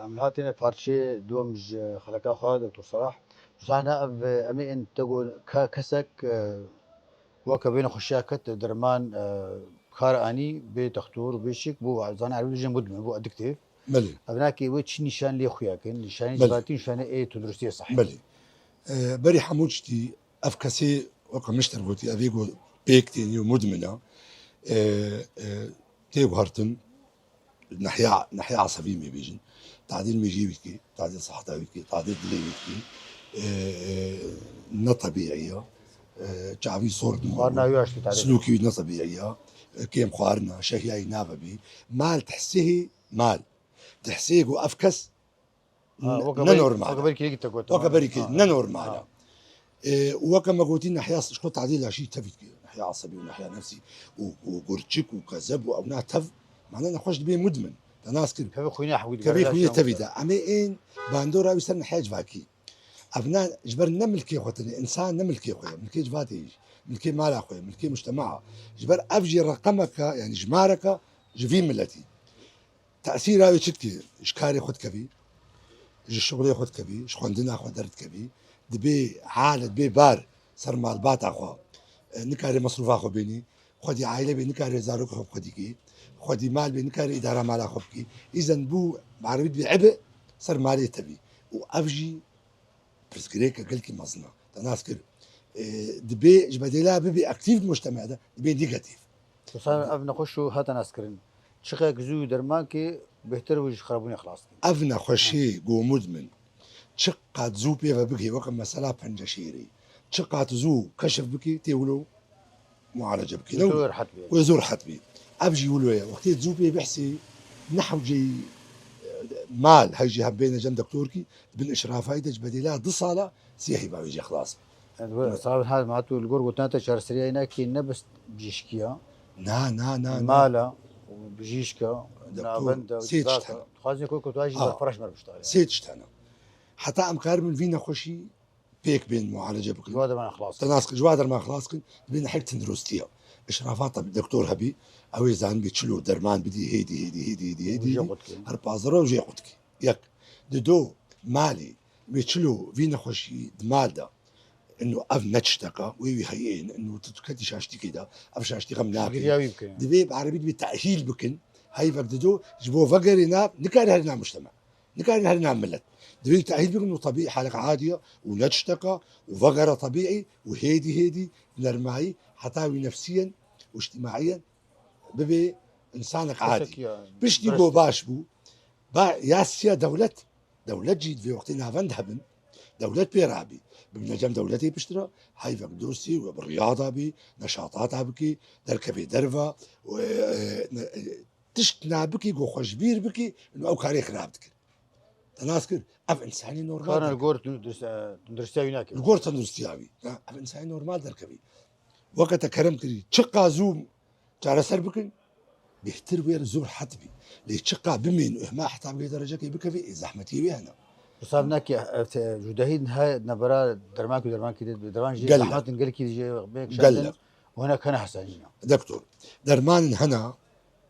Em hatine parçeyê duwem ji xeleka xwe, Doktor Salah. Zana ev, em ê in te got ke-, kesek, e, weke vê nexweşiya ket derman, e, kar anî bê textor û bê şik bû, zana erbî bijin mudmin bû, ediktif. Belê. Ev nakê wê çi nîşan lê xuya kin? Nîşanê Belê. Civatî, nîşanê ê tunduristiyê sehî. Belê. E, berî hemû tiştî ev kesê weke min ji te re gotî, ev ê got pêk tênî û mudmin e. E, e, tê guhertin, nehiya, nehiya esebî me bêjin. Tadîl mêjiyê wî dikî, tadîl seheta wî dikî, tadîl dilê wî dikî. E, e, ne tebîî ye. E, çavî sor dibin. Xwarina wî aştî tadîl. Silûkî wî ne tebîî ye. E, kêm xwarina, şehiyayî navebî. Mal tihsihî, mal. Tihsihî ku ev kes Ha, n-, weke ne berî, normal weke e. Berî kirêkî te got, Weke tamam. Berî kirêkî Ha, ne ha, normal ha. E. E, û weke me gotî nehiya s-, ji xwe tadîl ya şî tevî dike. Nehiya esebî û nehiya nefsî û, û gurçik û kezeb û ewna tev, mane nexweş dibê mudmin. Te nas kir. Kevê xwînê hewî dike, Kevê xwînê tevî de. Em ê ên bandora wî ser nehiya civakî. Ev ne ji ber ne milkê xwe tine, însan ne milkê xwe ye, milkê civatê ye, milkê mala xwe ye, milkê mujtema. Ji ber ev jî reqemeke, yanî jimareke ji vî miletî. Tesîra wê çi dikê? Ji karê xwe dikevî, ji şixulê xwe dikevî, ji xwendina xwe derdikevî, dibê hale, dibê bar ser malbata xwe. E, nikarê mesrûfa xwe bênî, xwedî aîle bê, nikarê zaroka xwe xwedî kê, xwedî mal bê, nikarê îdara mala xwe bikî. Îzen bû, bi erebî dibê ebe ser malê tevî. Û ev jî pirsgirêke gelkî mezin e. Te nas kir. E, dibê ji bedêla bibî aktîf di mujtemea de, dibê negatîf. Wisa ev nexweş û hate naskirin. Çiqek zû derman kê bêhtir bû ji xirabûnê xilas kir. Ev nexweşî ku mudmin çiqat zû pê ve bigihê, weke mesela penceşêrê, çiqat zû keşif bikî, tê wilo mualece bikî. Wê zû rehet bî. Wê zû rehet bî. Ev jî wilo ye. Wextê zû pê bihsî ne hewceyî, e, mal, hej jî hev bêne cem doktorkî, bin işrafayî de ji bedêla du sala sê heyva wê jê xilas. Sabit, her ma tu li gor gotina te çareseriya yê nekî, ne bes bijîşkiya. Na, na, na, na. Mala, bijîşka, Doktor, navenda, sê tişt civaka. Hene. Dixwazin ku, ku tu jî Ha. berfireh ji me re biştarî. Sê tişt hene. Heta em karibin vî nexweşî pêk bên mualece bikin. Ji wa derman xelas Te nas ji wa derman xelas kin, dibên her tenduristiya. Îşrafa tab-, doktor hebî, ew ê zanibî çilo derman bidî, hêdî, hêdî, hêdî, hêdî, hêdî. Jê qut kî. Her pazara û jê qut kî. Yek. Dido, malî, wê çilo vî nexweşî di mal de. Ino ev ne tişteka, wê wî heyên, ino tu, tu ketî şaştîkê de, ev şaştî xem nake. Piştgiriya wî bikin. Divê bi erebî divê tehîl bikin. Heyvek dido, ji bo vegerê nav, nikare herî nav mujtema. Nikare herî nav millet. Divê tehîl bikin û tebîî halek adiya û ne tişteka û vegera tebîî û hêdî hêdî nermayî heta wî nefsiyen û îctimaiyen bibe insanek adî. Piştî bo baş bû. Ba, ya siya dewlet, dewlet jî divê wextê navend hebin, dewlet pê rabî. Bibine cem dewletê piştre, heyvek dostî û bi riyada bî, neşatata bikî, derkevê derva, û, e, e, ne, e, tişt nabikî, ku xwe ji bîr bikî, û ew karê xirab dikir. Te nas kir, ev insanî normal Kana derkevî. Li gor tundurist-, e, tunduristiya wî nake. Li gor tunduristiya wî. Ha, ev insanî normal derkevî. Weke te kerem kirî, çiqa zû çareser bikin, bêhtir wê re zor het bî. Lê çiqa bimên û hema heta bigê derecekê bikevî, ê zehmetiyê wê hene. Wisa binakî, ev te, cudehî niha nebera dermankî û dermankî de, derman jî Gelle. zehmet in, gelkî jê bê Gelle. kişandin û hinek hene hesanîna. Doktor, dermanên hene,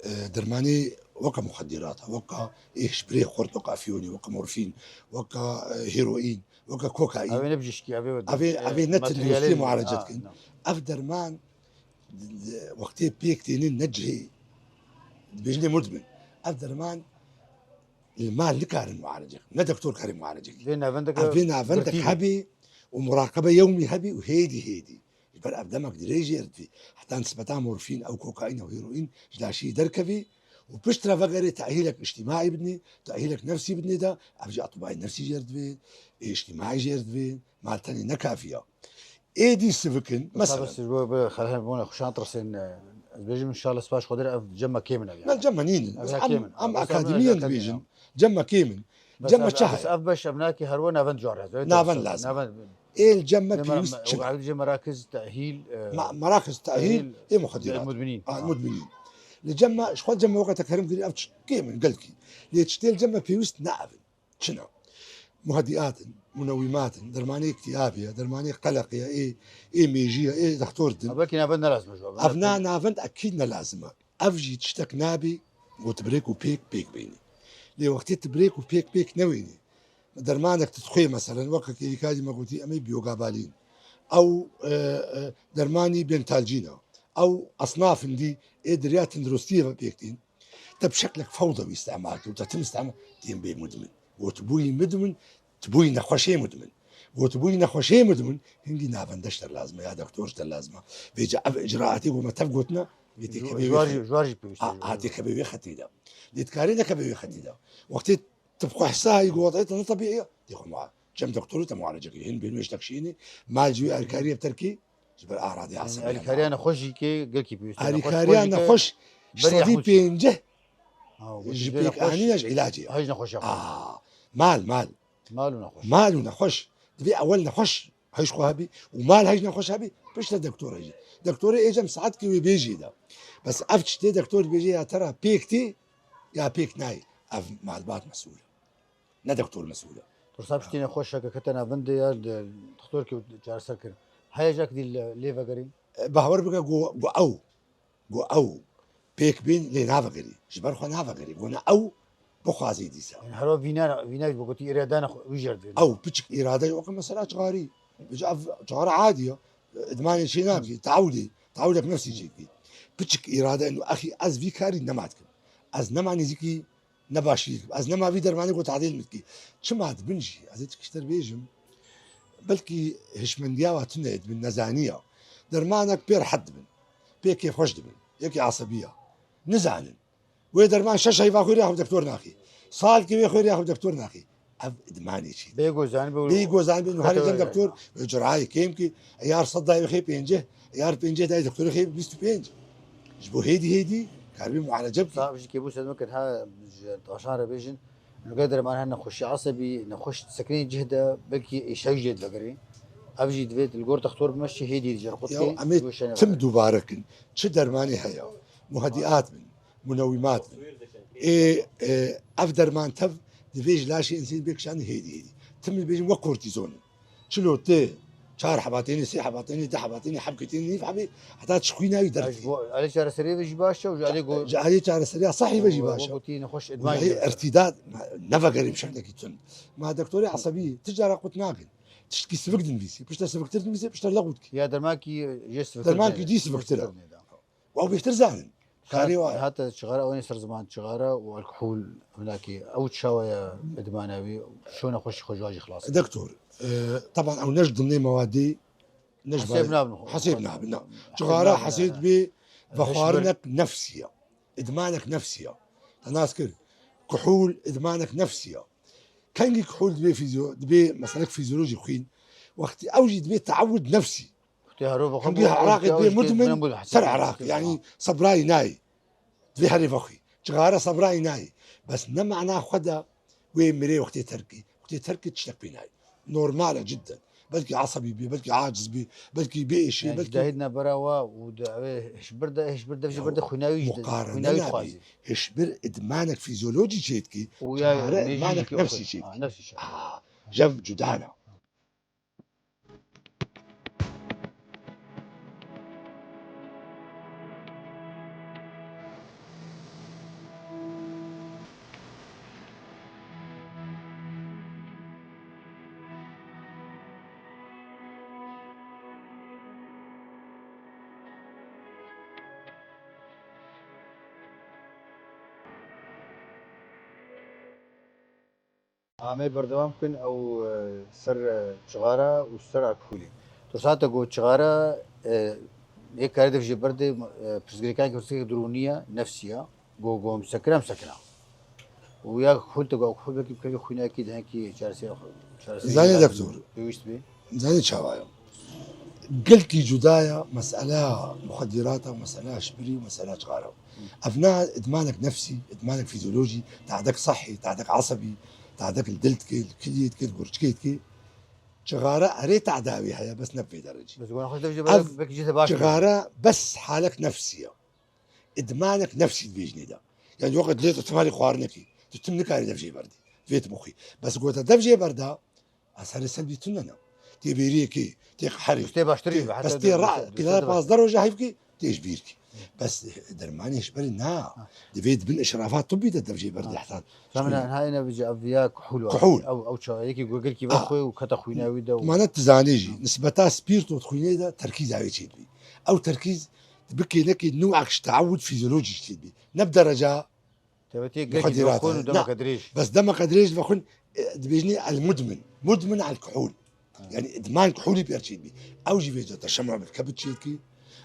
e, dermanê weke muxeddirata, weke ê hişbirê xurt, weke afyonî, weke morfîn, weke, e, heroîn, weke kokaîn. Ev ê ne bijîşkî, ev ê Ev ê, e, ev ê ne materyalê tenduristiyê mualece ha, dikin. na. Ev derman di, di, wextê pêk tênin ne cihê. Dibêjin ê mudmin. Ev derman li mal nikarin mualece. Ne doktor karê mualece. Vê navendeke Ev vê navendek girtî be. hebê û muraqebe yewmî hebê û hêdî hêdî. Ji ber ev demek dirêj jê re divê. Heta nisbeta morfîn, ew kokaîn, ew heroîn ji laşiyê derkevê û piştre vegerê tehîlek îctimaî bidinê, tehîlek nefsî bidinê de, ev jî etibayê nefsî jê re divê, ê îctimaî jê re divê, mal tenê ne kafî ya. Êdî sivikin, Mesela mesela. bes ji bo bi xelhel bona xuşan tirsên, e, ez bêjim inşallah spas Xwedê re ev cem me kêm in ev yani. Mel cem me nînin. Ev Bes ya em, kêm in. em Bes em akademiyen ev ya kêm dibêjin. in. Cem me kêm in. Bes Cem me ev, çi bes heye? ev beş em nakî her we navend car heze. Navend lazim. Navend. Ê li cem me pêwîst çi ne? Cem me rakiz tehîl, e, Ma-, merakiz tehîl, tehîl, ê muxeddirat. mudminîn. Ha, Ha. mudminîn. Li cem me, ji xwe cem me weke te kerem kirî, ev çi kêm in gelkî. Lê tiştê li cem me pêwîst ne ev in. Çi ne? Muheddiat in, munewîmat in, dermanê îktiyabê ye, dermanê qeleqê ye, ê, ê mêjî ye, ê dextor din. Ha, belkî navend ne lazim e ji we. Ev na navend ekîd ne lazim e. Ev jî tiştek nabê, ku tu bi rêk û pêk pêk bênî. Lê wextê tu bi rêk û pêk pêk newênî, dermanek tu dixwê, meselen, weke kêrîkadî me gotî, em ê biyogabalîn. Ew, e, e, dermanî bentalcîn e. Ew esnafin dî ê di riya tenduristiyê ve pêk tên. Te bi şeklek fewdewî îstemal kir û te tim îstemal, tên bê mudmin. Got bûyî mudmin, tu bûyî nexweşê mudmin. Got bûyî nexweşê mudmin, hingî navende ji te lazim e, ya doktor ji te lazim e. Vêca ev icraatê ku me tev gotina, vê tê Ji-, kevê ji wê war jî, xetê. ji war jî pêwîst e. A, a, tê kevê wê xetê de. Lê dikarê nekeve wê xetê de. Wextê tu bi xwe hesayî ku wadayê te ne tebîî ye, tê xwe muha-, cem doktorê te mualece kê. Hin bên wê ji te kişînê, mal ji wê alîkariyê bi terkê, ji ber aradê Yani, asabî alîkariya hene. nexweş jî kê gelkî pêwîst e. Alîkariya Nexweş jî ke nexweş, berî sedî pênceh Ha, ji pêkanîna ji îlacê ye. Hej nexweşiya xwe. Aa, mal, mal. Mal û nexweş. Mal û nexweş. Divê ewel nexweş hej xwe hebî û mal hej nexweş hebî, piştre doktor hejî. Doktorê ê cem saetkê wê bêjî de. Bes ev tiştê doktor bêjê ya te ra pêk tê ya pêk nayê. Ev malbat mesûl e. Ne doktor mesûl e. Dursa piştî nexweşeke kete navendê ya doktor kê çareser kir. Heye jek dî lê vegerî? E, bawer bike ku, ku ew Got ew pêk bên lê navegerî. Ji ber xwe navegerî. Got ne ew bixwazî dîsa. Yani her o vîna, vîna bi gotî îrade ne xwe, wî jêr divê. Ew piçik îrade yok mesela çixarî. Vêca ev çixare adî ya. Îdmanê çê nakî. Teawdê. Teawdek nefsî çêkî. Piçik îrade eno exî ez vî karî nema dikim. Ez nema nêzîkî ne başî. Ez nema vî dermanê ku tadêl min dikî. Çima dibin jî? Ez ê tikişter bêjim. Belkî hişmendiya wa tune ye, dibin nezaniya. Dermanek pê rehet dibin. Pê kêfxweş dibin. Yekî asebiya. Nizanin. Wê derman şeş heyva xwêrê xwe bi doktor naxî. Salkî wê xwêrê xwe bi doktor naxî. Ev idmanê çî. Bê gozan, bê Bê gozan, bê nuharê dem doktor, wê cirayê kêm kî, eyar sed dayê xê pênceh, eyar pênceh dayê doktorê xê bîst û pênc. Ji bo hêdî hêdî, karibî mualece bikî. Sahib ji kêbû sedme kir ha, ji taşan re bêjin, nuge derman her nexweşî asebî, nexweş sekinê cih de, belkî êşayî jê divegerê. Ev jî divê li gor textor bimeşî, hêdî dicerqutê. Ya em ê tim dubare kin. Çi dermanê heye? Muhedîat bin, munewîmat bin. Ê, e, ev derman tev divê ji laşê insên bê kişandin hêdî hêdî. Tim dibêjin wek kortîzon in. Çilo tê, çar heba tênê, sê heba tênê, deh heba tênê, hebkê tênê, nîv hebê, heta çi xwîna wî Ya ji dertî. Bo alê çareseriyê ve jî baş e û ji alê go- Ji alê çareseriya sehî ve jî baş e. Wekî nexweş Û ji idman alê jî. Ertîdat, nevegerê bi şeklekî tund. Ma doktorê esebî, ti cara qut nakin. Tiştkî sivik dinivîsî, piştre siviktir dinivîsî, piştre lexût ki. Ya dermankî jê siviktir Dermankî dî siviktir e. Wa bêhtir zanin. Karê wa ye. Hata çixara, ew ê ser ziman çixara û alkohol, hinakî ew çawa ye idmana wî, şona xweşî xwe ji wa jî xilas kir. Doktor, e, teban ew ne ji dimnê mewadê, ne ji Hesêb barê nabin xwe. Hesêb nabin, na. Hesêb Çixara nabin, hesêb ha. Bê Hişbir. Vexwarinek nefsî ye. Îdmanek nefsî ye. Te nas kir. Kuhûl îdmanek nefsî ye. Kengî kuhûl dibê fîzyo-, dibê meselek fîzyolojî xwîn. Wextî ew jî dibê teewud nefsî. Wextê hero vexwe Hingî bû, Iraqê ew dibê jî mudmin, mudmin, ser hesab Iraq, dibê, yanî ha. Sebrayî nayê. Divê herê vexwî. Çixare sebrayî nayê. Bes ne mana xwe de wê mirê wextê terkî. Wextê terkî tiştek pê nayê. Normal e cidden. Belkî esebî bî, belkî aciz bî, belkî bê êşê, Yani belkî dahil nebera wa û de, ew ê hişbir de, hişbir dev jî Ya bir de xwînawî jî de, muqarene xwînawî nabî. Dixwazî. Hişbir idmanek fîzyolojî çêdikî, Û ya çare mejî idmanek jî nefsî xwe-, çêdikî. Ha, nefsî çêdikî. Ha, jev cuda ne. Amê berdewam kin ew, e, ser, e, çixara û ser alkolê. Tu sate got çixara, e, yê karê dev jê berdê, e, pirsgirêkan ki pirsgirêk dirûnî ye, nefsî ye. Go, go, em sekine, em sekine. Û ya kuhul te go, kuhul belkî bi kevê xwînekî dehekî çareseriya xwe, çareseriya Zanî lazim doktor. Pêwîst bê. Zanî çawa ye? Gelkî cuda ye, mesela muxedirata, mesela şibirî, mesela çixara. Ev ne idmanek nefsî, idmanek fîzyolojî, tadek sehî, tadek esebî, tadek li dil dikê, li kiliyê dikê, li gurçikê dikê. Çixara erê tadawî heye, bes ne bi vê derecî. Bes wana xweş dev jê Ev bere, belkî jê te baş be. Çixara bes halek nefsî ye. Îdmanek nefsî dibêjinê de. Yani wexet lê tu timarî xwarinekî, tu tim nikarî dev jê berdî. Vê tu bixwî. Bes gote dev jê berda, Eserê selbî tune ne. Tê bêriyekê, tê qeherê, Tê baştirî tê, be, heta bes tê dê-, ra-, dê-, qîlada dê-, pazdeh roja heyv kî, tê ji bîr kî. Bes dermanê hişberê na. Ha. Divê di bin işrafa tibbî de dev jê berdê Ha. heta. Zaten ha ene bi ev ya kuhul var. Kuhul. Ew, ew çawa yekî go gelkî Ha. vexwe û kete xwîna wî de û Mane tu zanê jî, nisbeta spîrto di xwînê de terkîza wê çêdibî. Ew terkîz di bikênekê nû akş teawud fîzyolojî çêdibî. Ne bi dereca Tevetiye gelkî Muxedîrat, doxon û he. demeke Na. dirêj. Bes demeke dirêj vexwin, e, dibêjinê el mudmin. Mudmin el kuhul. Ha. Yani idman kuhulî pêr çêdibî. Ew jî vêca te şema bil kebit çêdikî,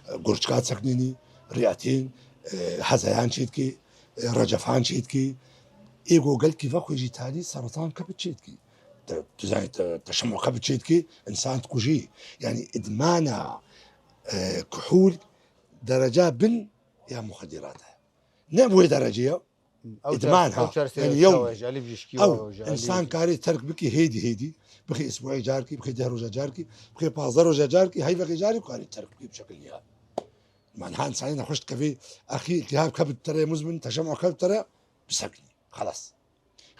e, gurçika seknênî, riyatên, e, hezeyan çêdikî, e, recefan çêdikî. Ê go gelkî vexwe jî talî seratan kebit çêdikî. Te, tu zanî te, te şema kebit çêdikî, insan dikujî. Yani idmana, e, kuhul dereca bin ya muxedîrat e. Ne bi wê derecê ye. Ew Îdman, çar-, ha. ew çar sê Yani ew yew çawa ye, ji alî bijîşkî ew wa, ji alî insan karê terk bikî hêdî hêdî. Bixê isbuê carkî, bixê deh roja carkî, bixê pazdeh roja carkî, heyvekê carî karê terk bikî bi şekil niha. Man ha insanê nexweş dikevê, axî iltihab kevt tere, muzmin, teşema kevt tere, biseknî. Xelas.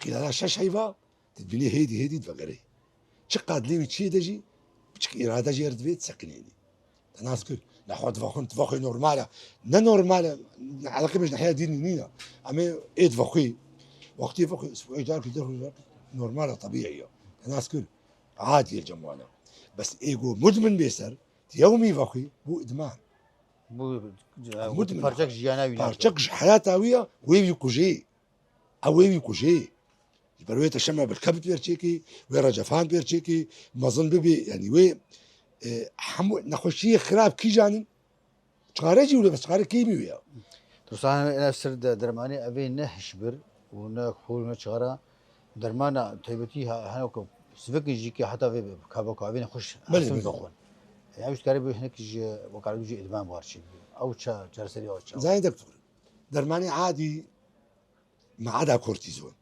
Xîlala şeş heyva, tu dibînî hêdî hêdî divegerê. Çiqad lê wî çiyê de jî, piçik îrade jê re divê disekinênî. Te nas kir, nexwe divaxwin, divaxwê normal e. Ne normal e, eleqê me ji nehiya dînî nîne. Em ê ê divaxwî. Wextê vexwî, ê carkî, deh roj carkî normal e, tebîî ye. Te nas kir, adî ye cem wan e. Bes ê go mudmin bê ser, tu yewmî vexwî, bû idman. Bu, Mudmin e. Parçek ji jiyana wî nake. Parçek ji heyata wî ye, wê wî kujê. Ew wê wî kujê. Ji ber wê te şema bilkebit wer çêkî, wê recefan wer çêkî, mezin bibî, yanî wê, e, hemû nexweşiyê xirab kîjan in? Çare jî wile bes, çare kêmî wê ya. Dostane, ev sir de dermanê ev ê ne hişbir û ne kuhul û ne çixara. Dermana taybetî ha-, hene ku sivik jî ke heta vê kaba ku evê nexweş Belê, hesin belê. doxwin. Ew ji karê bi hinek ji wekaribû jî îdman bar çêbî. Ew ça, çareserî ew ça. Zanî doktor. Dermanê adî meada kortîzon.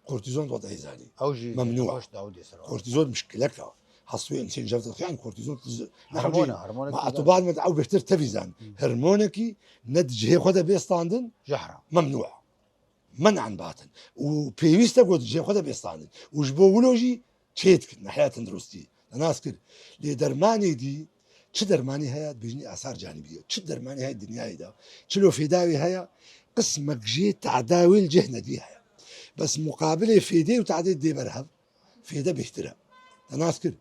Kortîzon tu dayê zanî. Ew jî Memnû. hoş dawidê ser. Kortîzon mişkilek e. Qeswê insên cevdet, yani kortizon, hormona, hormona ma etibat me ew bêhtir tevî zan. Hormonekî ne di cihê xwe de bê standin, jehra. Memnû. Men'an batin. Û pêwîst e ku di cihê xwe de bê standin. Û ji bo wilo jî çê dikin, nahiya tenduristî. Te nas kir. Lê dermanê dî, çi dermanî heye, dibêjin asar canîbî ye. Çi dermanî heye dinyayê de, çilo fêda wê heye, qismek jê teda wê li cih nedî heye. Bes muqabilê fêdê û tedê dê ber hev, fêde bêhtir e. Te nas kir.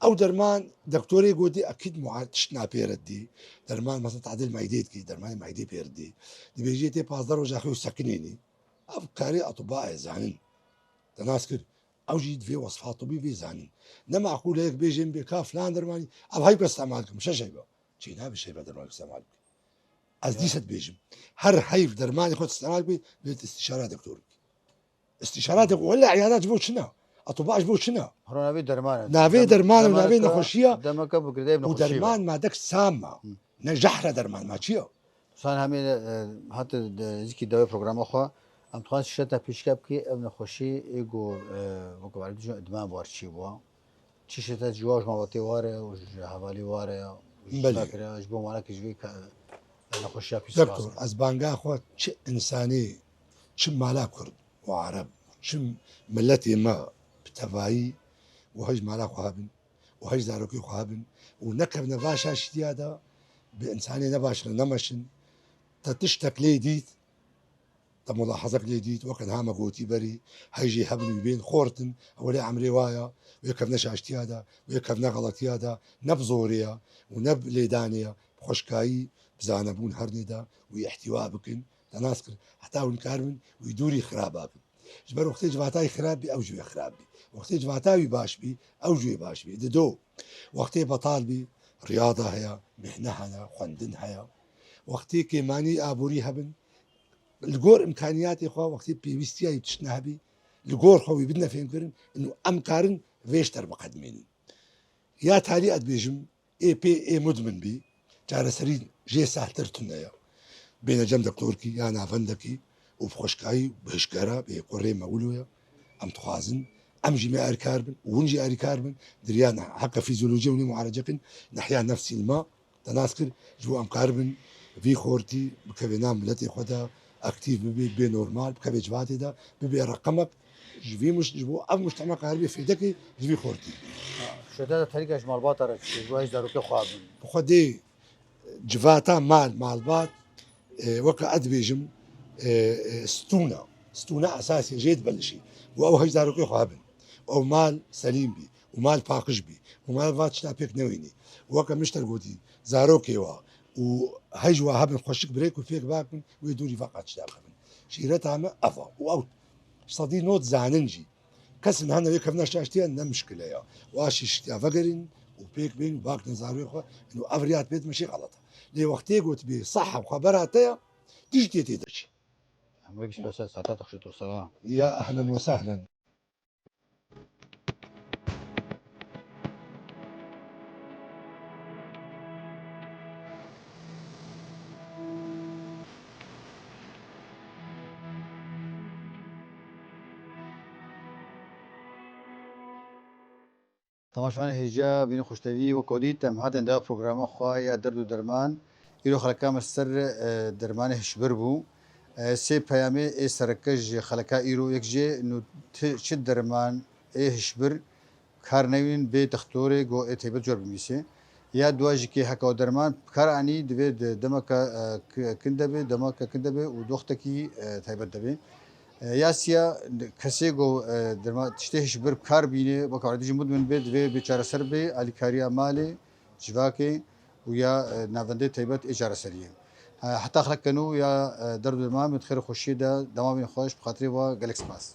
Ew derman, doktorê gotî, ekîd muha-, tişt napê re dî. Derman, mesela, tedê meydê dikî, dermanê meydê pê re dî. Dibêjî tê pazdeh roja xwe û sekinênî. Ev karê etiba ye, zanin. Te nas kir. Ew jî divê wesfa tibî bê zanîn. Ne maqûl e yek bêjin bê ka filan dermanî, ev heyb istemal kim, şeş heyba. Çê nabe şeş heyba derman istemal bike. Ez dîsa dibêjim. Her heyv dermanê xwe istemal bê, bê îstîşara doktor bike. Îstîşara doktor, wele îyada ji bo çi ne? Etiba ji bo çi ne? Hero navê derman e. Navê derman û navê nexweşiya. Demeka bi girêdayî û nexweşî derman be. Madek sam ma. Hı. Ne jehre derman ma çi ye? San hemî, e, hate de, zikî dawê programa xwe. Em dixwazin şeta pêşke bikî, ev nexweşî ê ku, e, weke were dijî idman war çî bû. Çi şeta ji wa ji malbatê ware û ji hevalî ware û ji Belê. Çi kire, ji bo malakê ji vê ka-, nexweşiya pîs. Doktor, ez banga xwe çi insanê, çi mala Kurd û Ereb, çi miletê me bi tevayî û hej mala xwe hebin, û hej zarokê xwe hebin û nekevne va şaştiya de, bi insanê nebaş re nemeşin. Te tiştek lê dît, te mulahezek lê dît, weke niha me gotî berî, hej jê hebin wî bên xortin, ew lê emrê wa ya, wê kevne şaştiya de, wê kevne xeletiya de, ne bi zorê ya û ne bi lêdanê ya, bi xweşkayî, bi zanebûn hernê de wî îhtîwa bikin. Te nas kir, heta hûn karibin wî dûrî xiraba bin. Ji ber wextê civata wî xirab bî, ew ji wê xirab bî. Wextê civata wî baş bî, ew ji wê baş bî. Dido, wextê betal bî, riyada heye, mihne hene, xwendin heye. Wextê kêmanî aborî hebin, li gor îmkaniyatê xwe, wextê pêwîstiya wî tişt nehebî, li gor xwe wî bidine fêmkirin, û em karin vê ji ter biqedimînin. Ya talî ez dibêjim, ê pê ê mudmin bî, çareserî jê sehtir tune ye. Bêne cem doktorkî ya navendekî û bi xweşkayî, bi hişkera, bê kurê me wilo ye. Em dixwazin, em jî me alîkar bin û hûn jî alîkar bin. Di riya ne-, heqa fîzyolojî û nî muarece kin, nehiya nefsî li me, te nas kir, ji bo em karibin vî xortî bikeve nav miletê xwe de, aktîf bibe, bê normal, bikeve civatê de, bibe reqemek, ji vî muş-, ji bo ev mujtema karibê fêdekê ji vî xortî. Şete de terîka ji malbata re çi, ji bo hej zarokê xwe bin. Bi xwedê civata mal, malbat, e, weke ez dibêjim, e, e, stûna, stûna esasî jê dibelişî. Û ew hej zarokê xwe bin. Ew mal selîm bî. Û mal paqij bî. Û mal va tişta pêk newînî. Weke min ji te gotî, zarokê wa û hej wa hebin xweşik birêk û pêk bakin, wê dûrî va qat tişta bixebin. Şîreta me ev e. Û ew sedî nod zanin jî. Kesin hene wê kevne şaştiye ne mişkile ya. Wa şîştiya vegerin û pêk bên û bakin zarokê xwe. Û ev riyat pêt me şî xelet e. Lê wextê gotibî saha xwe bera te ya, tiştê tê de çi. Em wek ji bese saeta te xweş to sera. Ya ehlen we sehlen. Temaşevanê hêja, bînî xweştevî, wek ku dît, em hatin da programa xwe ya derd û derman. Îro xeleka me ser, e, dermanê hişbir bû. E, sê peyamê ê sereke ji xeleka îro, yek jê nû ti-, çi derman ê hişbir kar newînin bê dextorê go ê taybet cor binivîsê. Ya dua jî kê heka derman bi kar anî divê di demeke, e, ki-, kin de be, demeke kin de be û doxtekî, e, taybet de be. E, ya siya kesê go, e, derma-, tiştê hişbir bi kar bîne, weka erdî jî mudmin be, divê bê çareser be, alîkariya malê, civakê û ya, e, navendê taybet ê çareseriyê. E, heta xelek keno ya, e, derd û derman, min xêr û xweşiyê de dema bîn xweş, bi xatirê we gelek spas.